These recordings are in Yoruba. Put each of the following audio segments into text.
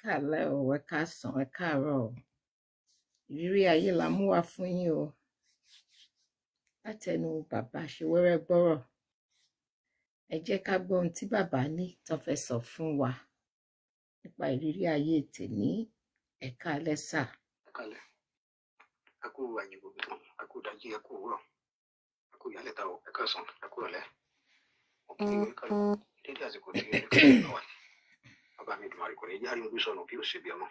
Káalẹ́ o, ẹ káàsán, ẹ káàárọ̀ o. Ìrírí ayé la mú wá fún yín o. Látẹnu bàbá Ṣewẹ́rẹ́ gbọ́rọ̀. Ẹ jẹ́ ká gbọ́ ohun tí bàbá ní tán fẹ́ sọ fún wa nípa ìrírí ayé tèní. Ẹ káalẹ́ sà. Ẹ káalẹ́, ẹ kú àyè gbogbo, ẹ kú ìdájí, ẹ kú òwúrọ̀, ẹ kú ìyálẹ̀ta o, ẹ káàsán, ẹ kú ìrọ̀lẹ́. Mo kí oníkálukú dédé àsìkò tí oníkálukú bá wà. Bàbá mi Èdùmàrè kò ní járe ń gbé sọnù bí ó ṣe bí ọmọ.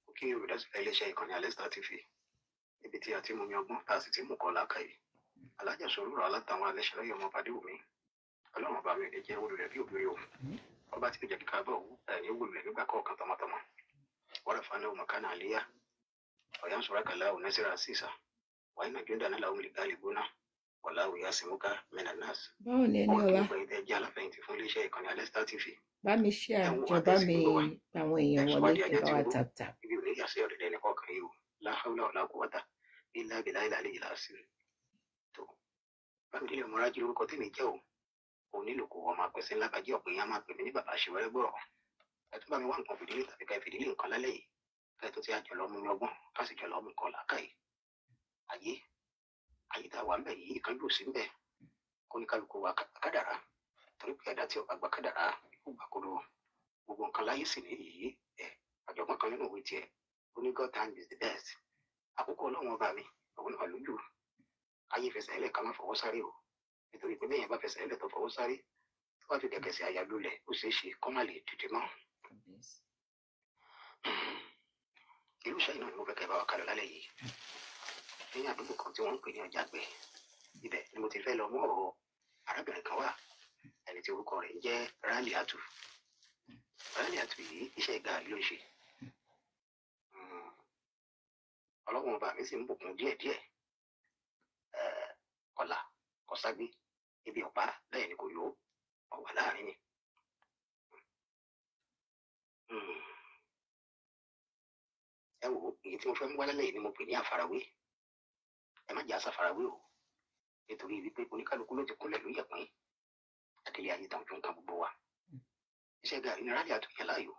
Mo kí olùdásílẹ̀ iléeṣẹ́ ìkànnì Alẹ́ Star TV, níbi tí a ti mú mi ọgbọ́n tá a sì ti mú kọ́ làákàyè. Alájà sọ̀rọ̀ alátàwọn alẹ́ṣẹ̀lẹ́yìn ọmọ Bàdéwùmí. Ọlọ́run ọba mi ò ní jẹ́ olùrẹ̀ bí òbí o. Ọba tí ó jẹ́ kíkà bọ̀ ẹ̀ ní olùrẹ̀ nígbà kọ̀ọ̀kan tọmọtọmọ. Wàrà fana ọmọ kánà àlíyá. Ọ̀yá ń sọ̀rọ̀ kàlá ò nẹ́sẹ̀rẹ̀ àṣìṣà. Wàá iná jọ́ndà náà làwọn olùgbàlè gbóná. Wàlá òyà simuka mẹ́nà nọ́ọ̀sì. Báwo ni ẹni Ọ̀kí ọlá? gbogbo ẹ̀yin tẹ́ jẹ́ aláfẹ̀yìntì fún iléeṣẹ́ ìkànnì Alẹ́ Star TV. Bá mi ṣe Ẹ ń wò àjọ wá bá tẹ̀sí mi gbogbo wa. pa àwọn Ẹ èèyàn sọ wọlé wá di kí ajá bá tí wa ń gbó. tap tap. Ibi ò ní yà sí ọ̀dẹ̀dẹ̀ ẹnì kọ̀ọ̀kan yìí o. La hawla wala quwwata illa billahi al-aliyyil azim. Tó Bámidélé Ọmọrájí lórúkọ tèmi jẹ́ o. Onílòkù ọmọ apẹ̀sẹ̀ ńlá bàjẹ́ ọ̀pẹ̀ yẹn á máa pè mí ní bàbá Ṣewẹ́rẹ́ gbọ́rọ̀. Ẹ tún bá mi wá nǹkan fìdílé tàbí ká fìdílé nǹkan lálẹ́ yìí. Ká tó ti àjọ lọ mú mi ọgbọ́n, ká sì jọ lọ mú nǹkan làákàyè. Ayé ayé tá a wà ń bẹ̀ yìí, ìkánjú ò sí ń bẹ̀. Kó ní kálukú wa kádàrá. Torí pé ẹ̀dá tí ò bá gba kádàrá, ikú gbà kó lọ. Gbogbo nǹkan láyé sì ní yìí. Ẹ ọ̀jọ̀gbọ́n kan nínú ìwé tiẹ̀. Ó ní God time is the best. Àkókò Ọlọ́run ọba mi, òun náà lójú. Ayé fẹsẹ̀ ẹlẹ̀ ká má fọwọ́ sáré o. Nítorí pé bẹ́yẹn bá fẹsẹ̀ ẹlẹ̀ tó fọwọ́ sáré, tó bá fi kẹ̀kẹ́ sí àyà lulẹ̀, ó ṣeé ṣe kó má lè dìde mọ́. Irú iṣẹ́ iná ni mo fẹ́ kẹ́ bá wa kálọ lálẹ́ yìí. Ní àdúgbò kan tí wọ́n ń pè ní ọjà àgbẹ̀, ibẹ̀ ni mo ti fẹ́ lọ mú ọ̀rọ̀ arábìnrin kan wá, ẹni tí orúkọ rẹ̀ ń jẹ́ Raliatu. Raliatu yìí iṣẹ́ gàárì ló ń ṣe. Ọlọ́run ọba mi sì ń bùkún díẹ̀díẹ̀. Kọlà, kọ̀ságbé, ibi ọ̀pá bẹ́ẹ̀ ni kò yó, ọ̀wà láàrin ni. Ẹ wò ó, èyí tí mo fẹ́ mú wá lálẹ́ yìí ni mo pè ní àfarawé. Ẹ má jẹ́ àṣàfarawé o, nítorí wípé oníkálukú ló ti kúnlẹ̀ ló yẹ̀pín. Àdélé ayé tán ojú ń kan gbogbo wa. Iṣẹ́ gàrí ni Raliatu yàn láàyò.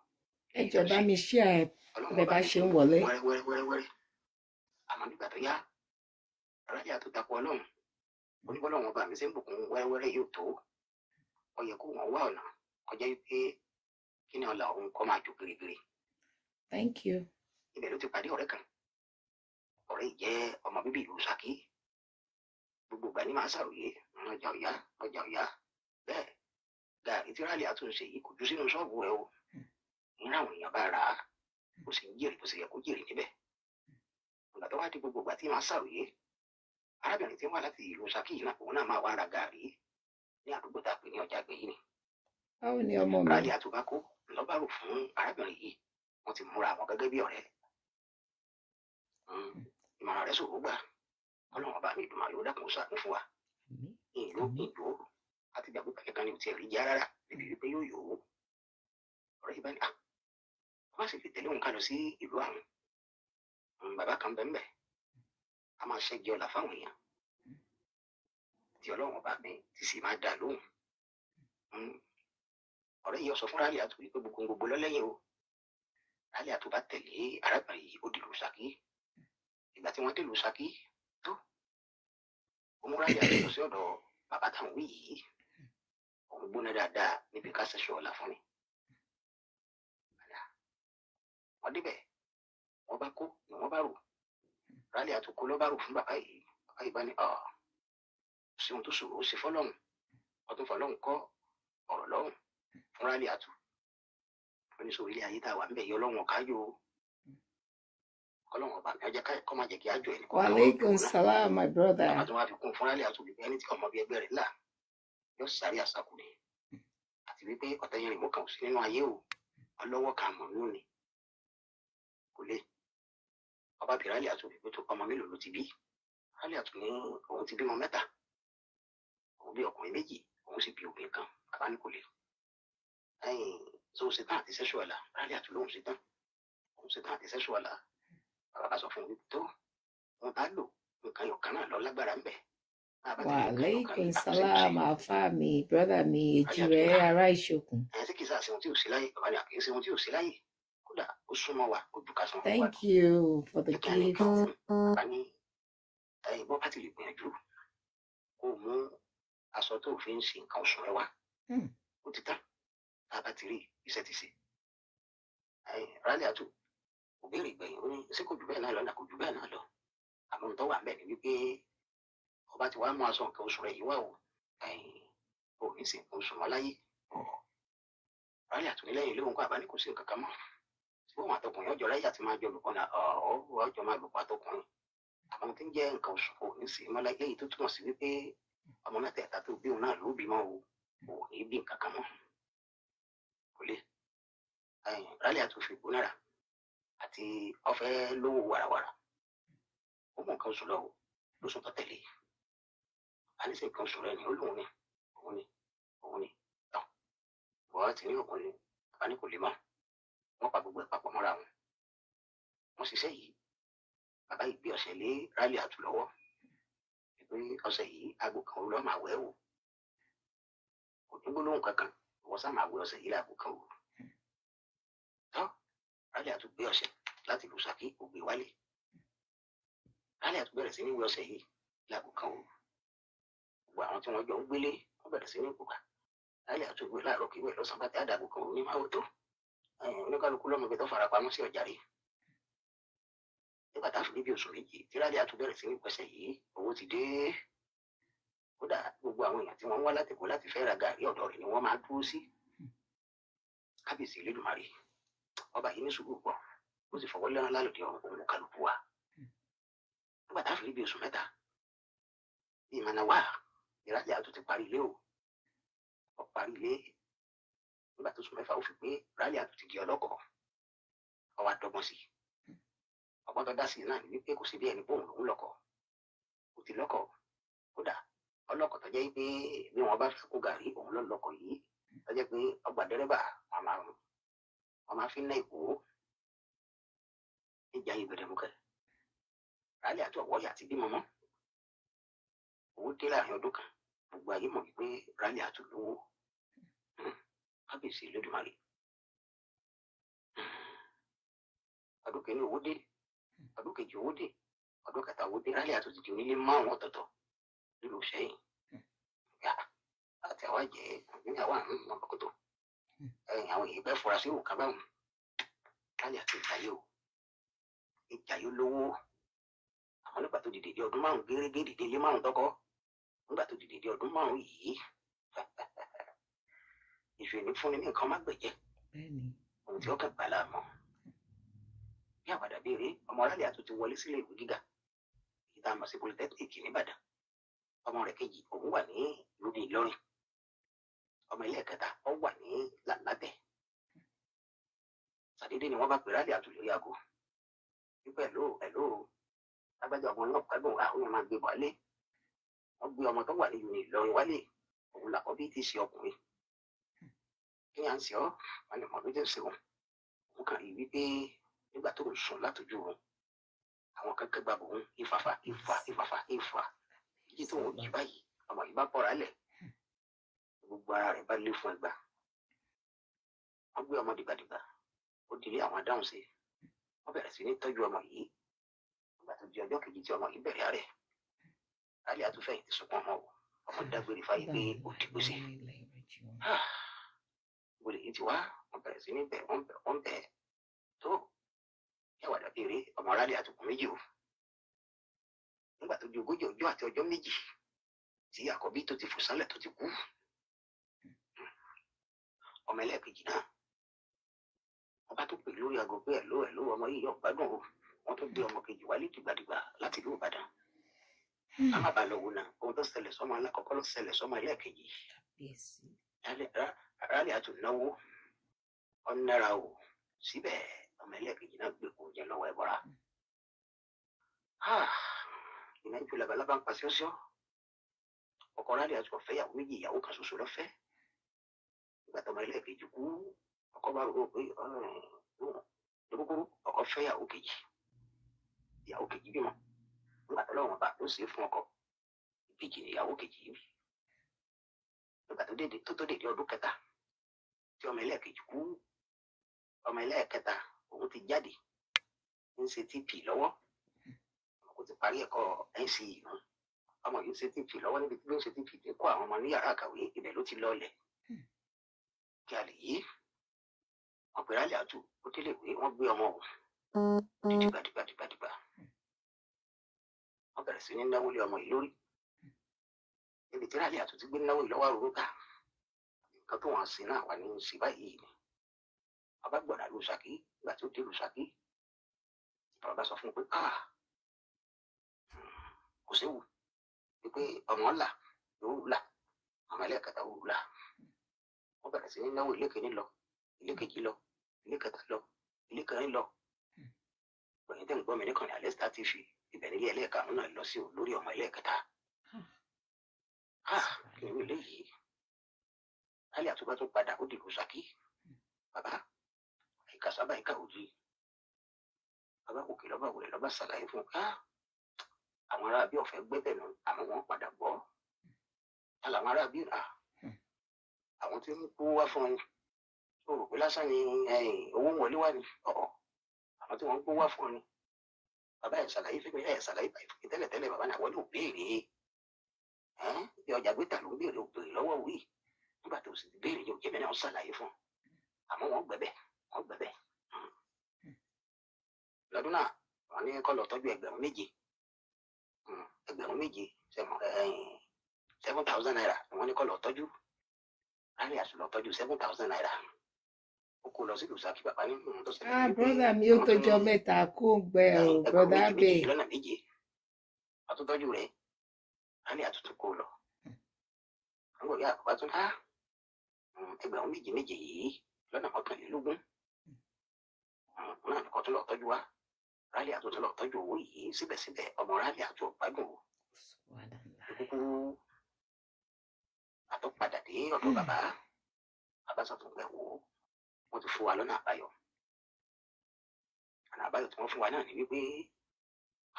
Ẹ Èyí jọ tó ń bá ṣe. mi ṣe ẹ Ọlọ́run bẹ ọba bá mi ṣe ń bùkún wọlé. wẹ́rẹ́ wẹ́rẹ́ wẹ́rẹ́ wẹ́rẹ́. Àmọ́ nígbà tó yá, Raliatu takò Ọlọ́run. Oníbọ́lọ́run ọba mi ṣe ń bùkún wẹ́rẹ́ wẹ́rẹ́ yóò tó. Ó yẹ kó wọ́n wá ọ̀nà kọjá wípé kí ni ọlà òun kọ́ máa jó gírígírí. Thank you. Ibẹ̀ ló ti pàdé ọ̀rẹ́ kan. Ọ̀rẹ́ yìí jẹ́ ọmọ bíbí ìlú Ṣakí. Gbogbo ìgbà ní máa ṣàròyé, ọjà ọ̀yá, ọjà ọ̀yá. Bẹ́ẹ̀ gàrí tí Raliatu ń ṣe yìí kò jù sínú ṣọ́ọ̀bù rẹ̀ o. Ní àwọn èèyàn bá rà á, ó sì ń jèrè bó ṣe yẹ kó jèrè níbẹ̀. Ìgbà tó wá di gbogbo ìgbà tí máa ṣàròyé, arábìnrin tí ń wá láti ìlú Ṣakí yìí náà, òun náà máa wá ra gàrí ní àdúgbò tá a pè ní ọjà àgbẹ̀ yìí ni. Báwo ni ọmọ mi? Raliatu bá kó lọ́ba rò fún arábìnrin yìí, wọ́n ti múra àwọn gẹ́gẹ́ bí ọ̀rẹ́. Ìmọ̀ràn rẹ̀ ṣòro gbà. Ọlọ́run ọba mi Èdùmàrè ó dákun ó ṣàánú fún wa. Àmín. Ìlú Àmín. ìlú àti ìgbàgbọ́ kankan ni ò tiẹ̀ rí jẹ́ rárá níbi wípé yóò yòó. Ọ̀rẹ́ yìí bá ní à, wọ́n sì fi tẹ̀lé òun ká lọ sí ìlú àwọn. Bàbá kan bẹ́ẹ̀ bẹ́ẹ̀, a máa ṣẹ́gi ọlà fáwọn èèyàn tí Ọlọ́run ọba mi ti sì máa dà lóhùn. Ọ̀rẹ́ yìí sọ fún Raliatu wípé gbogbo gbogbo lọ́lẹ́yìn o. Raliatu bá tẹ̀lé arábìnrin yìí ó dìlù Ṣakí. Ìgbà tí wọ́n dìlù Ṣakí tó, ó mú Raliatu lọ sí ọ̀dọ̀ bàbá táwọn wí yìí. Òun gbóná dáadáa níbi ká ṣẹṣọ ọ̀la fún ni. Wọ́n débẹ̀, wọ́n bá kó ni wọ́n bá rò. Raliatu kó lọ́ bá rò fún bàbá yìí. Bàbá yìí bá ní ọ̀ sí ohun tó ṣòro ó ṣe fọ́lọ́run. Wọ́n tún fọlọ́run kọ́ ọ̀rọ̀ lọ́rùn fún Raliatu. Oníṣòwò ilé ayé tá a wà ń bẹ̀ yọ Ọlọ́run ọ̀kájò. Ọlọ́run ọba mi ọjà kọ́ máa jẹ́ kí ájò ẹnì Wa kọ̀ọ̀kan wá alaikum gbóná. salam, my brother. Bàbá tó wá fi kún fún Raliatu wípé ẹni tí ọmọ bíi ẹgbẹ́ rẹ̀ là yóò sáré àṣàkù ni. Àti wípé ọ̀tẹ̀ yẹn rìnmú kan ò sí nínú ayé o. Ọlọ́wọ́ kan mọ̀ nínú ni. Kò lè. Ọba bí Raliatu wípé tó ọmọ mélòó ló ti bí. Raliatu ní òun ti bímọ mẹ́ta. Òun bí ọkùnrin méjì, òun sì bí obìnrin kan. Bàbá ní kò lè. Ẹ̀yìn tó ṣe tán àti sẹ́ṣù ọ̀la. Raliatu lóhùn ṣe tán. Òun ṣe tán àti sẹ́ṣù ọ̀la. Bàbá bá sọ fún un wípé tó òun bá lò nǹkan yọ̀kan náà lọ lágbára ń bẹ̀. Wa alaikum salam, àfá mi, brother mi, èjì rẹ̀ ará ìṣokùn. Ẹ̀ tí kìí sá ṣe ohun tí ò sí láyé. Bàbá ní àkìí ṣe ohun tí ò sí láyé. Kò súnmọ́ wa, ó ju ká san owó wa lọ. Thank you for the Pé kí á ní gift. nǹkan ọ̀hún. Bàbá ní bọ́ bá ti lè gbìyànjú kó o mú aṣọ tó o fi ń ṣe nǹkan oṣù rẹ wá. Ó ti tán. Tá a bá ti rí iṣẹ́ ti ṣe. Rálíàtù kò béèrè ìgbẹ̀yìn, ó ní ṣé kò jù bẹ́ẹ̀ náà lọ? Ní kò jù bẹ́ẹ̀ náà lọ. Àmọ́ ohun tó wà ńbẹ̀ ni wípé ọba ti wá mú aṣọ nǹkan oṣù rẹ yìí wá o, ò ní ṣe nǹkan oṣù mọ́ láyé. Rálíàtù ní lẹ́yìn ilé òun kó àbá ní kò sí nǹkan kan mọ́. Ṣé òun àtọkùnrin ọjọ́ láyé àti máa jọ lùkọ́ náà? Ọjọ́ máa lùkọ́ àtọkùnrin. Àmọ́ ohun tí ń jẹ́ nǹkan oṣù kò ní ṣe mọ́ láyé, léyìí tó túmọ̀ sí wípé ọmọ mẹ́tẹ̀ẹ̀ta tó bí òun náà ló bímọ o, ò ní bí nǹkan kan mọ́. Kò lè. Rálíàtù fi gbónára àti ọfẹ́ lówó wàràwàrà. Ó mú nǹkan oṣù lọ o, lóṣù tó tẹ̀lé. A ní sí nǹkan oṣù rẹ ni, ó lóun ni, òun ni, òun ni. Tọ́, bọ́ọ̀ ti ní òun ni, bàbá ní kò lè mọ́. Wọ́n pa gbogbo ẹ̀ papọ̀ mọ́ra wọn. Wọ́n ṣiṣẹ́ yìí, bàbá yìí gbé ọṣẹ lé Rálíàtù lọ́wọ́. Pé ọṣẹ yìí aago kan òru ló máa wẹ̀ o. Kò ní gbólóhùn kankan, ìwọ sá máa wẹ̀ ọṣẹ yìí láago kan òru. Tọ́, Rálíàtù gbé ọṣẹ láti ìlú Ṣakí, ó gbé wálé. Rálíàtù bẹ̀rẹ̀ sí ní wẹ̀ ọṣẹ yìí láago kan òru. Gbogbo àwọn tí wọ́n jọ ń gbélé, wọ́n bẹ̀rẹ̀ sí ní kúkà. Rálíàtù gbé láàárọ̀ kí wẹ̀ lọ́sàn-án bá ti àdàgò kan òru ní máa wò tó. Oníkálukú lọ́mọ ibi tó fara pamọ́ sí ọjà rí. Nígbà tá a fi níbi oṣù méjì tí Rálíàtù bẹ̀rẹ̀ sí ní pẹ́sẹ̀ yìí, owó ti dé. Kódà gbogbo àwọn èèyàn tí wọ́n ń wá láti Èkó láti fẹ́ ra gàrí ọ̀dọ̀ rẹ̀ ni wọ́n máa dúró sí. Kábíyèsí Elédùmarè, ọba yìí ní sùúrù pọ̀, ó sì fọwọ́ lẹ́rán lálòdì ọ̀run òun kálukú wa. Nígbà tá a fi níbi oṣù mẹ́ta, bí ìmọ̀nà wà, ní Rálíàtù ti parí ilé o. Ó parí ilé. Nígbà tó oṣù mẹ́fà ó fi pé Rálíàtù ti di ọlọ́kọ̀. Ó wá dọ́gbọ́n sí i. Ọgbọ́n tó dá sí i náà ni wípé kò sí bí ẹni bóun lòún lọ́kọ̀. Ó ti lọ́kọ̀. Kódà ọlọ́kọ̀ tó jẹ́ pé bí wọ́n bá fẹ́ kó gàrí òun ló lọ́kọ̀ yìí. Tó jẹ́ pé ọgbà dẹ́rẹ́bà wọ́n máa fi ń ná Èkó. Ìjà ìgbẹ̀dẹ̀mukẹ́. Rálíàtù ọ̀wọ́ yà ti bímọ mọ́. Owó dé láàrin ọdún kan. Gbogbo ayé mọ̀ wípé Rálíàtù lówó. Kábíyèsí Elédùmarè. Ọdún kìíní owó dé, ọdún kejì owó dé, ọdún kẹta owó dé. Rálíàtù ti di onílé márùn-ún ọ̀tọ̀ọ̀tọ̀ nílùú Ìṣẹ́yìn. Àti àwa jẹ́ ní àwa àrùn ọmọkòtò. Àwọn èèyàn bẹ́ẹ̀ fura sí òkà báwọn. Rálíàtù ìjàyè o. Ìjàyè lówó. Àwọn nígbà tó dìde dé ọdún márùn-ún gérégé dìde ilé márùn-ún tọkọ. Nígbà tó dìde dé ọdún márùn-ún yìí, ìṣù ẹni fúnni ní nǹkan má gbẹ̀jẹ̀. Ohun tí ó kàn gbà láàmú. Bí àwàdà béèrè, ọmọ Rálíàtù ti wọlé sílé ìwé gíga. Èyí tá a mọ̀ sí Polytechnic nìbàdàn. Ọmọ rẹ̀ kejì òun wà ní ìlú Ìlọrin. Ọmọ ẹlẹ́ẹ̀kẹta ó wà ní Làlátẹ̀. Sàdédé ni wọ́n bá pè Rálíàtù lórí aago. Wípé ẹ̀ló ẹ̀ló lágbájá ọmọ náà gbádùn àwọn èèyàn máa gbé wálé. Wọ́n gbé ọmọ tó wà ní ìlú Ìlọrin wálé. Òun làkọ́bí ti ṣe ọkùnrin. Kí ni à ń ṣe ọ́? Wọ́n ní ọmọ ló jẹ́ ṣe òun. Òun kàn rí wípé nígbà tó ń sùn látọjú òun, àwọn kan kẹgbà bò ń ìfàfà ìfà ìfàfà ìfà. Jíjí tó ń jí báyìí, ọmọ yìí bá bọ́ra lẹ̀. Gbogbo ara rẹ̀ bá lé fún ẹgbà. Wọ́n gbé ọmọ dìgbàdìgbà. Ó dilé àwọn adáhùn sí. Wọ́n bẹ̀rẹ̀ sí ní tọ́jú ọmọ yìí. Nígbà tó di ọjọ́ kejì tí ọmọ yìí bẹ̀rẹ̀ rẹ̀, Rálíàtù fẹ̀yìntì sunkún ọmọ o. Ọmọ dágbére fáyé pé ó dìgbò sí. Wòlé yìí ti wá, wọ́n bẹ̀rẹ̀ sí ní bẹ̀, wọ́n bẹ̀, wọ́n bẹ̀. Tó yàwàdà béèrè ọmọ Rálíàtù kù méjì o. Nígbà tó di ogójì ọjọ́ àti ọjọ́ méjì tí àkọ́bí tó ti fò sálẹ̀ tó ti kú. Ọmọ ẹlẹ́ẹ̀kejì náà, wọ́n bá tó pè lórí aago pé ẹ̀ló ẹ̀ló ọmọ yìí yóò gbádùn o. Wọ́n tún gbé ọmọ kejì wálé dìgbàdìgbà láti ìlú Ìbàdàn. Ká má bàa lọ wò náà, ohun tó ṣẹlẹ̀ sọ́mọ alákọ̀ọ́kọ́ ló ṣẹlẹ̀ sọ́mọ ẹlẹ́ẹ̀kejì. Rálíàtù náwó, ọ̀nàrà o, síbẹ̀ ọmọ ẹlẹ́ẹ̀kejì náà gbé kó jẹ lọ́wọ́ ẹ̀bọra. Iná ju labalábá ń pa ṣíọ́ṣíọ́. Ọkọ Rálíàtù ọ̀fẹ́ ìyàwó méjì, ìyàwó kan ṣoṣo lọ́fẹ́. Nígbà tó ọmọ ẹlẹ́ẹ̀kejì kú, ọkọ bá rò ó pé ní kúkúrú ọkọ fẹ́ ìyàwó kejì. Ìyàwó kejì bímọ. Nígbà tó lọ́wọ́ bá ló ṣe é fún ọkọ, ìbejì ni ìyàwó kejì yìí bí. Nígbà tó tó dédé ọdún kẹta tí ọmọ ẹlẹ́ẹ̀kejì kú, ọmọ ẹlẹ́ẹ̀kẹta Òun ti jáde, ń ṣe TP lọ́wọ́, kò ti parí ẹ̀kọ́ NCE nù. Ọmọ yìí ń ṣe TP lọ́wọ́, níbi tí ó ń ṣe TP dé kó àwọn ọmọ ní yàrá àkàwé, ibẹ̀ ló ti lọlẹ̀. Kí a lè yí wọn pè Rálẹ̀ Àtù, ó délé ìwé, wọ́n gbé ọmọ wò dìgbàdìgbàdìgbàdìgbà. Wọ́n bẹ̀rẹ̀ sí ní náwó lé ọmọ yìí lórí. Níbi tí Rálẹ̀ Àtù ti gbé náwó yìí lọ́wọ́, àrùn ká nǹkan tó wọ́n sin náà wà ní sí báyìí ni bàbá gbọ̀dà lu Ṣakí. Ìgbà tí ó dé lu Ṣakí, bàbá sọ fún un pé ah, kò séwu, wípé ọmọ ńlá yóò là, ọmọ ẹlẹ́ẹ̀kẹta ó là. Wọ́n bẹ̀rẹ̀ sí ní náwó, ilé kìíní lọ, ilé kejì lọ, ilé kẹta lọ, ilé kẹrin lọ. Gbẹ̀yìn tẹ̀ ń gbọ́ mi níkànnì Alesta TV, ibẹ̀ nílé ẹlẹ́ẹ̀karùn-ún náà lọ sí o lórí ọmọ ẹlẹ́ẹ̀kẹta. Ah, kí ni ilé yìí? Rálẹ̀ Àtúbà tún padà, ó dìbò Ṣakí. Bàbá ìka sábà ìka òjì, bàbá òkè lọ́ba wòlé lọ́ba ṣàlàyé fún un ká àwọn ará bí ọ̀fẹ́ gbẹ́bẹ̀ nù, àmọ́ wọ́n padà gbọ́. Ta làwọn ará bí rà? Àwọn tí ń kó wá fún ọ tó rò pé lásán ni owó ń wọlé wá ni ọ̀ọ́, àwọn tí wọ́n ń kó wá fún ọ ni. Bàbá ẹ̀ ṣàlàyé fún mi, ẹ̀ ṣàlàyé báyìí fún mi tẹ́lẹ̀tẹ́lẹ̀. Bàbá náà wọlé ò béèrè bí ọjà gbé tà ló ń béèrè, ò béèrè lọ́wọ́ wí. Nígbà tó sì ti béèrè, yóò jẹ́ mi náà ṣàlàyé fún un, àmọ́ wọ́n gbẹ̀bẹ̀, wọ́n gbẹ̀bẹ̀. Lọ́dún náà wọ́n ní kó lọ tọ́jú 7,000, 7,000, ₦7,000 ni wọ́n ní kó lọ tọ́jú. Rálẹ̀ Àtù lọ tọ́jú ₦7,000, ó kó lọ sí ìlú Ṣakí. Bàbá ní tó ṣẹlẹ̀ Ah, ní pé brother mi, ó àwọn tó tọjọ́ ní mẹ́ta, kó ń gbẹ o, ẹgbẹ̀rún brother méje Abe. méje lọ́nà méje àtúntọ́jú rẹ̀. Rálẹ̀ Àtù tún kó lọ. Àwọn ọ̀rẹ́ àbúrò tún ká 7,000 méje yìí lọ́nà 21 náà nìkan tún lọ tọ́jú wa. Rálẹ̀ Àtù tún lọ tọ́jú owó yìí. Síbẹ̀síbẹ̀, ọmọ Rálẹ̀ Àtù ọ̀gbádùn o. Subhanallah. Kúkú àtọ́padà dé ọ̀dọ̀ bàbá. Bàbá sọ fún pé wò ó, wọ́n ti fún wa lọ́nà àbáyọ. Ọ̀nà àbáyọ tí wọ́n fún wa náà ni wípé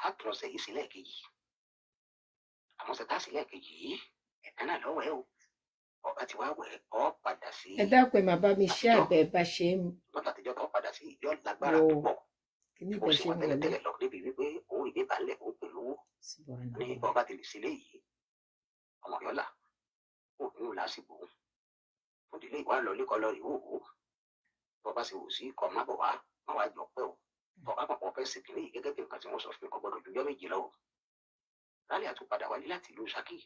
a tún ọ̀sẹ̀ yìí sílẹ̀ kejì, àmọ́ ọ̀sẹ̀ tá a sílẹ̀ kejì yìí, ẹ̀ka náà lọ́wọ́ ẹ̀ o, ọba ti wá wẹ̀ ọ́ padà sí Ẹ dákun, ẹ máa bá mi share àtijọ́. bẹ́ẹ̀ bá ṣe ń Lọ́tà àtijọ́ tó padà sí yọ lágbára wo púpọ̀ kíní bó bẹ́ẹ̀ ṣe ṣe wà ń wọlé. tẹ́lẹ̀tẹ́lẹ̀ lọ, débi wípé òun ìdí balẹ̀ òun pẹ̀lú owó ní. Subhanallah. Ọba ti lè ṣe léyìí, ọmọ yọlá kò nínú lásìkò òun òdìlé ìwà lọ lẹkọọ lọ rí wò ó. Bọba ṣe wò sí kọ má bọ wá, má wàá jọ pé o bọba pàpọ̀ fẹ́ ṣe kìnìún yìí gẹ́gẹ́ bí nǹkan tí wọ́n sọ fún mi, kò gbọ́dọ̀ jujọ́ méjì lọ o. Rálẹ̀ Àtù padà wálé láti ìlú Ṣakí.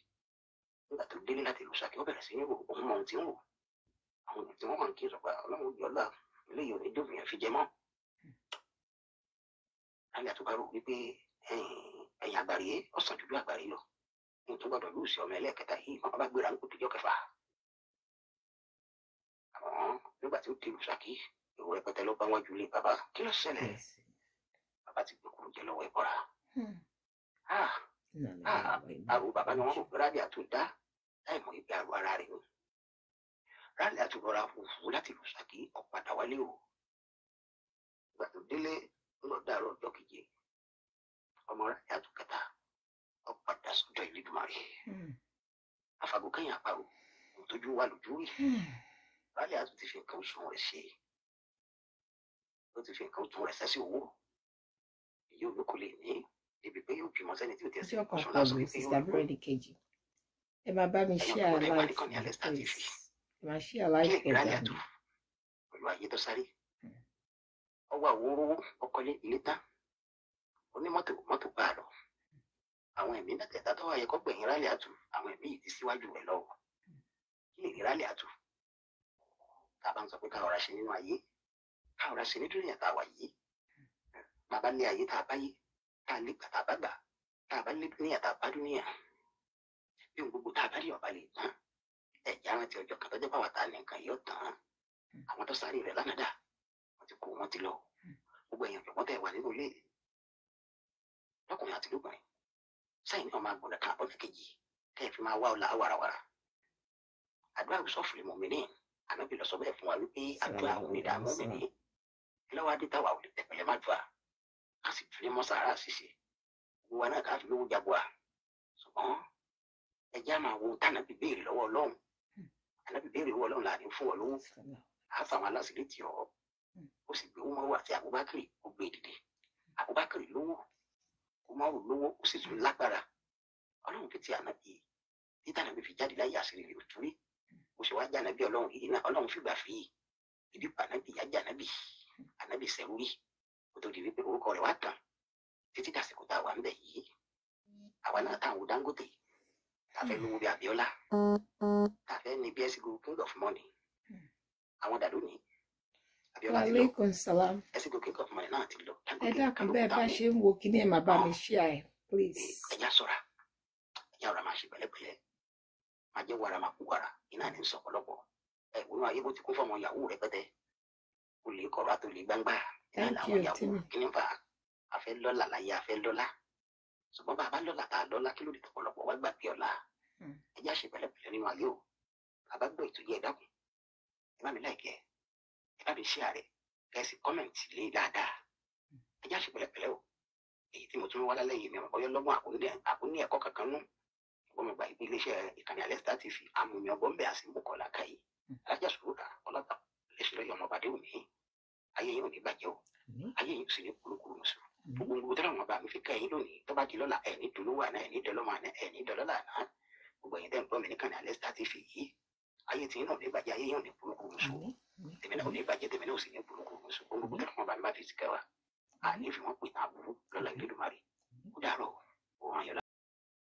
Nígbà tó délé láti ìlú Ṣakí, ó bẹ̀rẹ̀ sí ní wò, òun mọ ohun tí ń wò, àwọn èèyàn tí wọ́n wà ń kí sọ pé Ọlọ́run yọlá, eléyìí ò ní dófin yẹn fi jẹ mọ́. Rálẹ̀ Àtù bá rò wípé ẹ̀yìn àgbàrí ọ̀sán dúdú àgbàrí lọ ní tó gbọ́dọ̀ lùsì ọmọ ẹlẹ́ẹ̀kẹta yìí. Wọ́n bá gbéra ń kó dijọ́ kẹfà. Àmọ́ nígbà tí ó dé ìlú Ṣakí, èrò rẹpẹtẹ ló bá wájú ilé bàbá. Kí ló ṣẹlẹ̀? Yes. Bàbá ti gbé kúrú jẹ lọ́wọ́ ẹ̀bọra. Ah, Inna ah, lillahi wa inna àrò bàbá ni ilayhi wọ́n rò pé Rálẹ̀ Àtù dá, láì mọ̀ ibi àrò ara rẹ̀ ni. Rálẹ̀ Àtù rọra fùfú láti ìlú Ṣakí, ó padà wálé o. Ìgbà tó délé ńlọ dàrọ̀ ọjọ́ keje, ọmọ Rálẹ̀ Àtù kẹta ó padà sọ́dọ̀ Elédùmarè. Àfàgùkẹ́yìn àparò, kò tójú wà lójú rí. Rálẹ̀ Àtù ti fi nǹkan oṣù rẹ̀ ṣe, ó ti fi nǹkan oṣù rẹ̀ sẹ́sì owó èyí ò ní kò lè ní débi pé yóò bímọ sẹ́ni tí ò tiẹ̀ sí Ọjọ́ kan oṣù lásán pẹ̀lú wípé yóò Sister lóyún. Búrẹ́dì kejì. Ẹ máa bá mi Ẹ̀yin share ọ̀dọ́ ìwà live nìkan ní Alesta TV. please. Ẹ máa share Kí live lè rí Rálẹ̀ program. Àtù pẹ̀lú ayé tó sáré? Ọwọ́ àwòrán ọkọlé ilé tán, onímọ́tò mọ́tò bá a lọ. Àwọn ẹ̀mí mẹ́tẹ̀ẹ̀ta tó wà yẹ kó gbẹ̀yìn Rálẹ̀ Àtù, àwọn ẹ̀mí yìí ti síwájú rẹ̀ lọ́wọ́. Kí lè rí Rálẹ̀ Àtù? Tá a bá ń sọ pé ká ọ̀rá ṣe nínú ayé, ká ọ̀rá ṣe ní dúnìyà tá a wà yìí, bàbá lé ayé tá a bá yé, tá a lé gbà tá a bá gbà, tá a bá lé dúnìyà tá a bá dúnìyà, bí ohun gbogbo tá a bá rí ọ̀bá lè tán. Ẹ̀jẹ̀ arántí ọjọ́ kan tọ́jọ́ pàwọ́ tá a ní nǹkan yóò tán. Àwọn tó sáré rẹ̀ lánàá dà, wọ́n ti kó wọ́n ti lọ. Gbogbo èèyàn jọ̀wọ́ tẹ̀ wà nínú ilé, lọ́kùnrin àti lóbìnrin, sẹ́yìn ní ọmọ agbọ̀nà kan àbọ̀nà kejì tẹ́ ẹ fi máa wá ọ̀la wàràwàrà. Àdúrà sọ̀fìlì mọ̀mìnì, ànábì lọ sọ bẹ́ẹ̀ fún wa wípé àdúrà Sallallahu òun ní alaihi ìdààmú wasallam. mìíní kí lọ́wọ́ adé táwa ò lè tẹ̀pẹ̀lẹ́ má dùà, ká sì tún lè mọ́ sàárà ṣíṣe, gbogbo wa náà ká fi lówó jagoa. Ṣùgbọ́n ẹ jẹ́ á máa wo tànàbí béèrè lọ́wọ́ Ọlọ́run. Ànábì béèrè lọ́wọ́ Ọlọ́run láàrin fún ọ lówó, Sallallahu á fà wọn aláṣìírí tì ọ́. Ó sì gbé Umaru àti Abubakar, ó gbé dìde. Abubakar lówó, Umaru lówó, ó sì tún lágbára. Ọlọ́run fi ti ànábì títà ànábì fi jáde láyé, àṣírí rẹ̀ ò tú rí. Ó sì wá jẹ́ ànábì Ọlọ́run yìí náà, Ọlọ́run fìgbà fi ibi pa ànábì yá jẹ́ ànábì, ànábì sẹ́rú rí kó tó di wípé orúkọ rẹ̀ wá tàn títí dàsìkò tá a wà ń bẹ̀ yìí. Àwa náà táwọn Dangote, tá a fẹ́ lówó bí Abiola, tá a fẹ́ ní bí ẹsìgò king of money, àwọn dà lónìí? Abiola ti lọ. Aleykum salam. Ẹsìgò king of money náà ti lọ. Ẹ Dangote dákun, kálukú bẹ́ẹ̀ bá táwọn ṣe ń wo kíní, ẹ máa bá mi share ẹ, please. Ẹja ṣọ́ra, ẹja ọ̀rọ̀ máa ṣe pẹ̀lẹ́pẹ̀lẹ́, máa jẹ́ wàrà máa kú wàrà iná ní sọ̀pọ̀lọpọ̀ ẹ wọnú ayé bó ti kún fọmọ yahoo rẹpẹtẹ, olè kọ̀rọ̀ àti olè gbangba iná Thank làwọn you, yahoo. Timmy. Kí ni fa àfẹ́ lọ́lá láyé? Àfẹ́ lọ́lá, ṣùgbọ́n bá a bá lọ́lá tá a lọ́lá, kí ló dé tọ̀pọ̀lọpọ̀ wá gbàgbé ọ̀la? Ẹja ṣe pẹ̀lẹ́pẹ̀lẹ́ nínú ayé o. Bàbá gbọ́ ètò yẹ, ẹ dákun, ẹ bá mi like ẹ, ẹ bá mi share rẹ̀, kẹ́ ẹ sì comment lé dáadáa. Ẹja ṣe pẹ̀lẹ́pẹ̀lẹ́ o. Èyí tí mo tún wá lálẹ́ yìí, mi ò mọ̀ bóyá lọ́gbọ́n àkóní ẹ̀kọ́ kankan nú, ṣùgbọ́n mo gbà pé iléeṣẹ́ ìkànnì Alẹ́ Star TV amúmi ọgbọ́n bẹ́ẹ̀, àti mú kọ́lá káyé alájà sùúrùkà ọlọ́tà lẹ́sìn lọ́yọ̀ ọmọ bàdé òní. Ayé yìí ò ní bàjẹ́ o. Àmín. Ayé yìí ò sì ní kúrúkúrú mùsùlùmí. Àmín. Gbogbo gbogbo tọ́lá wọn bá mi fi ká ẹ̀yin lónìí, tó bá di lọ́la, ẹ̀ ní dolówó àná, ẹ̀ ní dọlọ́mọ àná, ẹ̀ ní dọlọ́lá àná. Gbogbo ẹ̀yin tẹ́ ń gbọ́ mi níkànnì Alẹ́ Star TV yìí, ayé tí yín náà ò ní bàjẹ́, ayé yìí ò ní kúrúkúrú mùsùlùmí. Àmín. Àmín. Tèmi náà ò ní bàjẹ́, tèmi náà ò sì ní kúrúkúrú mùsùlùmí. Gbogbo tọ́lá wọn bá mi bá fi sí kẹwàá, àní fi wọ́n pè tán aburú lọ́la Ìlédùmarè. Ó dàárọ̀, òun ayọ̀.